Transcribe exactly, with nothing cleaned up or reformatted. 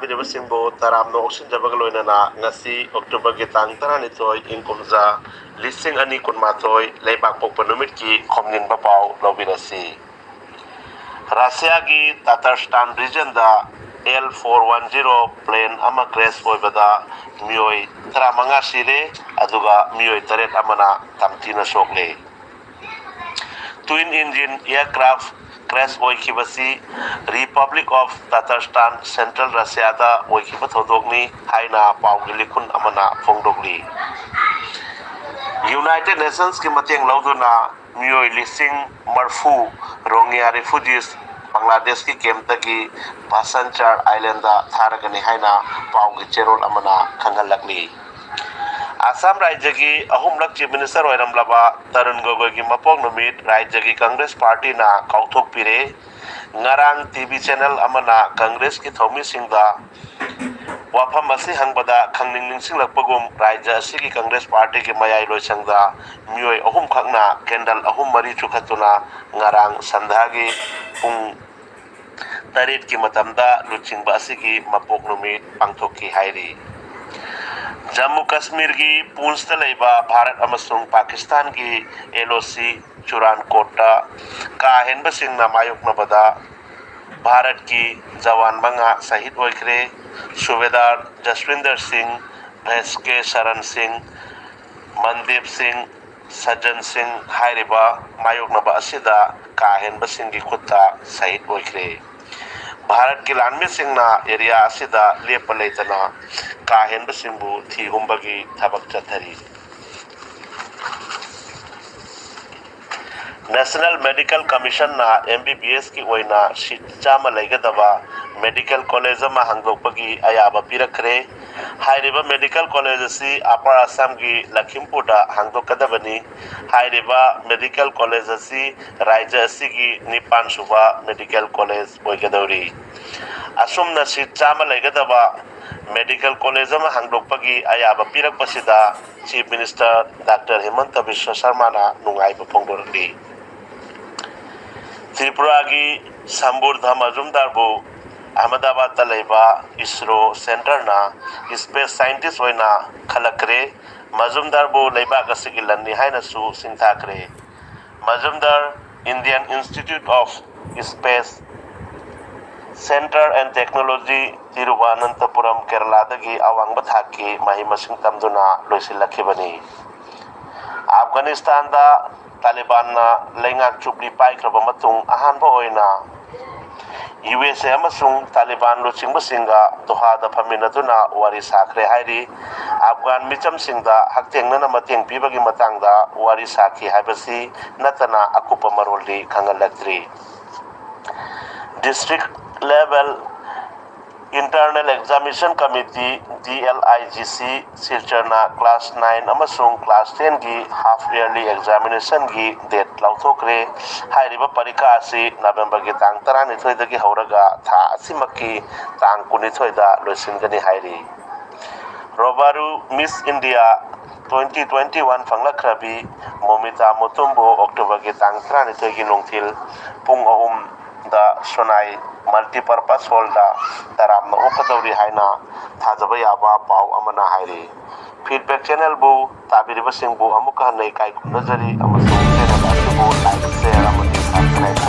ꯂꯩꯕꯤꯔꯤꯕꯁꯤꯡꯕꯨ ꯇꯔꯥꯝꯅ ꯑꯣꯛꯁꯤꯟꯖꯕꯒ ꯂꯣꯏꯅꯅ ꯉꯁꯤ ꯑꯣꯛꯇꯣꯕꯔꯒꯤ ꯇꯥꯡ ꯇꯔꯥꯅꯤꯊꯣꯏ, ꯏꯪ ꯀꯨꯝꯖꯥ ꯂꯤꯁꯤꯡ ꯑꯅꯤ ꯀꯨꯟꯃꯥꯊꯣꯏ, ꯂꯩꯕꯥꯛ ꯄꯣꯛꯄ ꯅꯨꯃꯤꯠꯀꯤ ꯈꯣꯝꯖꯤꯟꯕ ꯄꯥꯎ ꯂꯧꯕꯤꯔꯁꯤ꯫ ꯔꯁꯤꯌꯥꯒꯤ ꯇꯥꯇꯔꯁꯇꯥꯟ ꯔꯤꯖꯟꯗ L four one zero plane ꯑꯃ ꯀ꯭ꯔꯦꯁ ꯑꯣꯏꯕꯗ ꯃꯤꯑꯣꯏ ꯇꯔꯥꯃꯉꯥ ꯁꯤꯔꯦ, ꯑꯗꯨꯒ ꯃꯤꯑꯣꯏ ꯇꯔꯦꯠ ꯑꯃꯅ ꯇꯝꯊꯤꯅ ꯁꯣꯛꯂꯦ꯫ ꯇ꯭ꯋꯤꯟ ꯏꯟꯖꯤꯟ ꯑꯦꯌꯔꯀ꯭ꯔꯥꯐ ꯀ꯭ꯔꯦꯁ ꯑꯣꯏꯈꯤꯕꯁꯤ ꯔꯤꯄꯕ꯭ꯂꯤꯛ ꯑꯣꯐ ꯇꯥꯇꯔꯁꯇꯥꯟ, ꯁꯦꯟꯇ꯭ꯔꯦꯜ ꯔꯁꯤꯌꯥꯗ ꯑꯣꯏꯈꯤꯕ ꯊꯧꯗꯣꯛꯅꯤ ꯍꯥꯏꯅ ꯄꯥꯎꯒꯤ ꯂꯤꯈꯨꯟ ꯑꯃꯅ ꯐꯣꯡꯗꯣꯛꯂꯤ꯫ ꯌꯨꯅꯥꯏꯇꯦꯗ ꯅꯦꯁꯟꯁꯀꯤ ꯃꯇꯦꯡ ꯂꯧꯗꯨꯅ ꯃꯤꯑꯣꯏ ꯂꯤꯁꯤꯡ ꯃꯔꯐꯨ ꯔꯣꯍꯤꯡꯒ꯭ꯌꯥ ꯔꯤꯐ꯭ꯌꯨꯖꯤꯁ ꯕꯪꯒ꯭ꯂꯥꯗꯦꯁꯀꯤ ꯀꯦꯝꯞꯇꯒꯤ ꯚꯥꯁꯟꯆꯥꯔ ꯑꯥꯏꯂꯦꯟꯗ ꯊꯥꯔꯒꯅꯤ ꯍꯥꯏꯅ ꯄꯥꯎꯒꯤ ꯆꯦꯔꯣꯜ ꯑꯃꯅ ꯈꯪꯍꯜꯂꯛꯂꯤ꯫ ꯑꯁꯥꯝ ꯔꯥꯖ꯭ꯌꯒꯤ ꯑꯍꯨꯝꯂꯛ ꯆꯤꯐ ꯃꯤꯅꯤꯁꯇꯔ ꯑꯣꯏꯔꯝꯂꯕ ꯇꯔꯨꯟ ꯒꯣꯒꯣꯏꯒꯤ ꯃꯄꯣꯛ ꯅꯨꯃꯤꯠ ꯔꯥꯖ꯭ꯌꯒꯤ ꯀꯪꯒ꯭ꯔꯦꯁ ꯄꯥꯔꯇꯤꯅ ꯀꯥꯎꯊꯣꯛꯄꯤꯔꯦ꯫ ꯉꯔꯥꯡ ꯇꯤ ꯚꯤ ꯆꯦꯅꯦꯜ ꯑꯃꯅ ꯀꯪꯒ꯭ꯔꯦꯁꯀꯤ ꯊꯧꯃꯤꯁꯤꯡꯗ ꯋꯥꯐꯝ ꯑꯁꯤ ꯍꯪꯕꯗ ꯈꯪꯅꯤꯡ ꯅꯤꯡꯁꯤꯡꯂꯛꯄꯒꯨꯝ ꯔꯥꯖ꯭ꯌ ꯑꯁꯤꯒꯤ ꯀꯪꯒ꯭ꯔꯦꯁ ꯄꯥꯔꯇꯤꯒꯤ ꯃꯌꯥꯏ ꯂꯣꯏꯁꯪꯗ ꯃꯤꯑꯣꯏ ꯑꯍꯨꯝꯈꯛꯅ ꯀꯦꯟꯗꯜ ꯑꯍꯨꯝ ꯃꯔꯤ ꯆꯨꯈꯠꯇꯨꯅ ꯉꯔꯥꯡ ꯁꯟꯙꯥꯒꯤ ꯄꯨꯡ ꯇꯔꯦꯠꯀꯤ ꯃꯇꯝꯗ ꯂꯨꯆꯤꯡꯕ ꯑꯁꯤꯒꯤ ꯃꯄꯣꯛ ꯅꯨꯃꯤꯠ ꯄꯥꯡꯊꯣꯛꯈꯤ ꯍꯥꯏꯔꯤ꯫ ꯖꯝꯃꯨ ꯀꯥꯁꯃꯤꯔꯒꯤ ꯄꯨꯟꯁꯇ ꯂꯩꯕ ꯚꯥꯔꯠ ꯑꯃꯁꯨꯡ ꯄꯥꯀꯤꯁꯇꯥꯟꯒꯤ ꯑꯦꯜ ꯑꯣ ꯁꯤ ꯆꯨꯔꯥꯟꯀꯣꯠꯇ ꯀꯥ ꯍꯦꯟꯕꯁꯤꯡꯅ ꯃꯥꯌꯣꯛꯅꯕꯗ ꯚꯥꯔꯠꯀꯤ ꯖꯋꯥꯟ ꯃꯉꯥ ꯁꯍꯤꯗ ꯑꯣꯏꯈ꯭ꯔꯦ꯫ ꯁꯨꯕꯦꯗꯥꯔ ꯖꯁꯋꯤꯟꯗꯔ ꯁꯤꯡ, ꯚꯦꯁ ꯀꯦ ꯁꯔꯟ ꯁꯤꯡ, ꯃꯟꯗꯤꯞ ꯁꯤꯡ, ꯁꯖꯟ ꯁꯤꯡ ꯍꯥꯏꯔꯤꯕ ꯃꯥꯌꯣꯛꯅꯕ ꯑꯁꯤꯗ ꯀꯥ ꯍꯦꯟꯕꯁꯤꯡꯒꯤ ꯈꯨꯠꯇ ꯁꯍꯤꯗ ꯑꯣꯏꯈ꯭ꯔꯦ꯫ ꯚꯥꯔꯠꯀꯤ ꯂꯥꯟꯃꯤꯁꯤꯡꯅ ꯑꯦꯔꯤꯌꯥ ꯑꯁꯤꯗ ꯂꯦꯞꯄ ꯂꯩꯇꯅ ꯀꯥ ꯍꯦꯟꯕꯁꯤꯡꯕꯨ ꯊꯤ ꯍꯨꯝꯕꯒꯤ ꯊꯕꯛ ꯆꯠꯊꯔꯤ꯫ ꯅꯦꯁꯅꯦꯜ ꯃꯦꯗꯤꯀꯦꯜ ꯀꯃꯤꯁꯟꯅ ꯑꯦꯝ ꯕꯤ ꯕꯤ ꯑꯦꯁꯀꯤ ꯑꯣꯏꯅ ꯁꯤꯠ ꯆꯥꯝꯃ ꯂꯩꯒꯗꯕ ꯃꯦꯗꯤꯀꯦꯜ ꯀꯣꯂꯦꯖ ꯑꯃ ꯍꯥꯡꯗꯣꯛꯄꯒꯤ ꯑꯌꯥꯕ ꯄꯤꯔꯛꯈ꯭ꯔꯦ꯫ ꯍꯥꯏꯔꯤꯕ ꯃꯦꯗꯤꯀꯦꯜ ꯀꯣꯂꯦꯖ ꯑꯁꯤ ꯑꯄꯔ ꯑꯁꯥꯝꯒꯤ ꯂꯈꯤꯝꯄꯨꯔꯗ ꯍꯥꯡꯗꯣꯛꯀꯗꯕꯅꯤ꯫ ꯍꯥꯏꯔꯤꯕ ꯃꯦꯗꯤꯀꯦꯜ ꯀꯣꯂꯦꯖ ꯑꯁꯤ ꯔꯥꯖ꯭ꯌ ꯑꯁꯤꯒꯤ ꯅꯤꯄꯥꯟ ꯁꯨꯕ ꯃꯦꯗꯤꯀꯦꯜ ꯀꯣꯂꯦꯖ ꯑꯣꯏꯒꯗꯧꯔꯤ꯫ ꯑꯁꯨꯝꯅ ꯁꯤꯠ ꯆꯥꯝꯃ ꯂꯩꯒꯗꯕ ꯃꯦꯗꯤꯀꯦꯜ ꯀꯣꯂꯦꯖ ꯑꯃ ꯍꯥꯡꯗꯣꯛꯄꯒꯤ ꯑꯌꯥꯕ ꯄꯤꯔꯛꯄꯁꯤꯗ ꯆꯤꯐ ꯃꯤꯅꯤꯁꯇꯔ ꯗꯥꯛꯇꯔ ꯍꯤꯃꯟꯇ ꯕꯤꯁ꯭ꯋ ꯁꯔꯃꯥꯅ ꯅꯨꯡꯉꯥꯏꯕ ꯐꯣꯡꯗꯣꯔꯛꯂꯤ꯫ ꯇ꯭ꯔꯤꯄꯨꯔꯥꯒꯤ ꯁꯝꯕꯨꯔ ꯙꯃꯥꯖꯨꯝꯗꯥꯔꯕꯨ ꯑꯍꯃꯗꯥꯕꯥꯗꯇ ꯂꯩꯕ ꯏꯁꯔꯣ ꯁꯦꯟꯇꯔꯅ ꯁ꯭ꯄꯦꯁ ꯁꯥꯏꯟꯇꯤꯁ ꯑꯣꯏꯅ ꯈꯜꯂꯛꯈ꯭ꯔꯦ꯫ ꯃꯖꯨꯝꯗꯥꯔꯕꯨ ꯂꯩꯕꯥꯛ ꯑꯁꯤꯒꯤ ꯂꯟꯅꯤ ꯍꯥꯏꯅꯁꯨ ꯁꯤꯡꯊꯥꯈ꯭ꯔꯦ꯫ ꯃꯖꯨꯝꯗꯥꯔ Indian Institute of Space Center and Technology, ꯇꯤꯔꯨꯕꯥꯅꯟꯇꯄꯨꯔꯝ, ꯀꯦꯔꯂꯥꯗꯒꯤ ꯑꯋꯥꯡꯕ ꯊꯥꯛꯀꯤ ꯃꯍꯩ ꯃꯁꯤꯡ ꯇꯝꯗꯨꯅ ꯂꯣꯏꯁꯤꯜꯂꯛꯈꯤꯕꯅꯤ꯫ ꯑꯐꯒꯥꯅꯤꯁꯇꯥꯟꯗ ꯇꯥꯂꯤꯕꯥꯟꯅ ꯂꯩꯉꯥꯛ ꯆꯨꯞꯂꯤ ꯄꯥꯏꯈ꯭ꯔꯕ ꯃꯇꯨꯡ ꯑꯍꯥꯟꯕ ꯑꯣꯏꯅ ꯌꯨ ꯑꯦꯁ ꯑꯦ ꯑꯃꯁꯨꯡ ꯇꯥꯂꯤꯕꯥꯟ ꯂꯨꯆꯤꯡꯕꯁꯤꯡꯒ ꯗꯣꯍꯥꯗ ꯐꯝꯃꯤꯟꯅꯗꯨꯅ ꯋꯥꯔꯤ ꯁꯥꯈ꯭ꯔꯦ ꯍꯥꯏꯔꯤ꯫ ꯑꯐꯒꯥꯟ ꯃꯤꯆꯝꯁꯤꯡꯗ ꯍꯛꯊꯦꯡꯅꯅ ꯃꯇꯦꯡ ꯄꯤꯕꯒꯤ ꯃꯇꯥꯡꯗ ꯋꯥꯔꯤ ꯁꯥꯈꯤ ꯍꯥꯏꯕꯁꯤ ꯅꯠꯇꯅ ꯑꯀꯨꯞꯄ ꯃꯔꯣꯜꯗꯤ ꯈꯪꯍꯜꯂꯛꯇ꯭ꯔꯤ꯫ District Level Internal Examination Committee, D L I G C, ꯁꯤꯜꯆꯔꯅ class nine ꯑꯃꯁꯨꯡ class ten ꯒꯤ half yearly examination ꯒꯤ date ꯂꯥꯎꯊꯣꯛꯈ꯭ꯔꯦ꯫ ꯍꯥꯏꯔꯤꯕ ꯄꯔꯤꯈꯥ ꯑꯁꯤ ꯅꯕꯦꯝꯕꯔꯒꯤ ꯇꯥꯡ ꯇꯔꯥꯅꯤꯊꯣꯏꯗꯒꯤ ꯍꯧꯔꯒ ꯊꯥ ꯑꯁꯤꯃꯛꯀꯤ ꯇꯥꯡ ꯀꯨꯟꯅꯤꯊꯣꯏꯗ ꯂꯣꯏꯁꯤꯟꯒꯅꯤ ꯍꯥꯏꯔꯤ꯫ ꯔꯣꯕꯥꯔꯨ Miss India twenty twenty one ꯐꯪꯂꯛꯈ꯭ꯔꯕꯤ ꯃꯣꯃꯤꯇꯥ ꯃꯨꯇꯨꯝꯕꯨ ꯑꯣꯛꯇꯣꯕꯔꯒꯤ ꯇꯥꯡ ꯇꯔꯥꯅꯤꯊꯣꯏꯒꯤ ꯅꯨꯡꯊꯤꯜ ꯄꯨꯡ ꯑꯍꯨꯝꯗ ꯁꯣꯅꯥꯏ Multipurpose Hall ꯗ ꯇꯔꯥꯝꯅ ꯑꯣꯛꯀꯗꯧꯔꯤ ꯍꯥꯏꯅ ꯊꯥꯖꯕ ꯌꯥꯕ ꯄꯥꯎ ꯑꯃꯅ ꯍꯥꯏꯔꯤ꯫ Feedback channel ꯕꯨ ꯇꯥꯕꯤꯔꯤꯕꯁꯤꯡꯕꯨ ꯑꯃꯨꯛꯀ ꯍꯟꯅ ꯏꯀꯥꯏ ꯈꯨꯝꯅꯖꯔꯤ ꯑꯃꯁꯨꯡ channel ꯑꯁꯤꯕꯨ like, share ꯑꯃꯗꯤ subscribe